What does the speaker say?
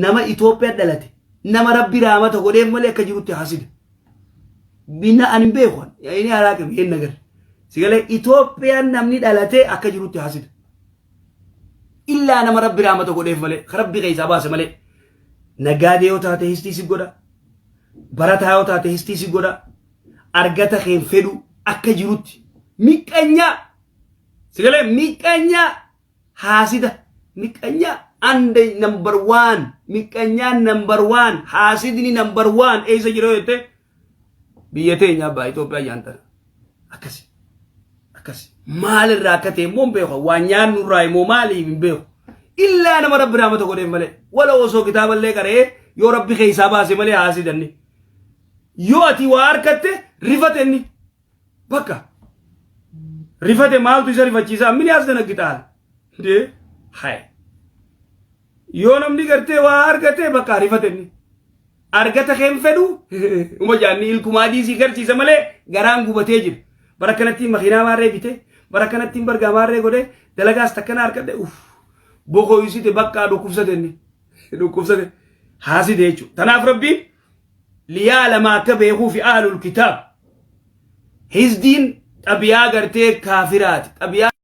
Nama Itoophiyaa dhalate nama Rabbi raamata godheef malee akka jirutti haasida. Bina ani hin beeku inni alaaqam hin nagar. Sigalee Itoophiyaan namni dhalate akka jirutti haasida. Illaa nama Rabbi raamata godheef malee ka Rabbi keessaa baase malee. Naggaadee yoo taate histii si godha. Barataa yoo taate histii si godha. Argata keen fedhu akka jirutti. Miqqanyaa. Sigalee miqqanyaa. Haasida miqqanyaa ande number one miqqanyaan number one haasidni number one eessa jira yoo jette biyya teenya abbaa Itoophiyaa jaantana akkasi akkasi maalirraa akka ta'e immoo hin beeku waan nyaannu irraa immoo maaliif hin beeku illaa nama rabbi raamata godheef malee wala osoo kitaaballee qara'ee yoo rabbi keessaa baase malee haasidanni yoo ati waa harkatte rifate inni Bakka rifate maaltu isa rifachiisaa mini as danagixaal dee hay yoo namni gartee waa argate bakka rifate inni argata keen fedhu uma jaanni ilkuma adii sii garsiisa malee garaan gubatee jira bara kanatti makiinaa maarree bite bara kanatti bargaa maarree godhe dalagaas takkana argadhe uff bokoysite bakka dhukkubsate inni dhukkubsate haaside jechuudha tanaaf rabbiin liyaalama akka beekuufi ahlul kitaab hizdiin xabiyaa gartee kaafiraati xabiyaa.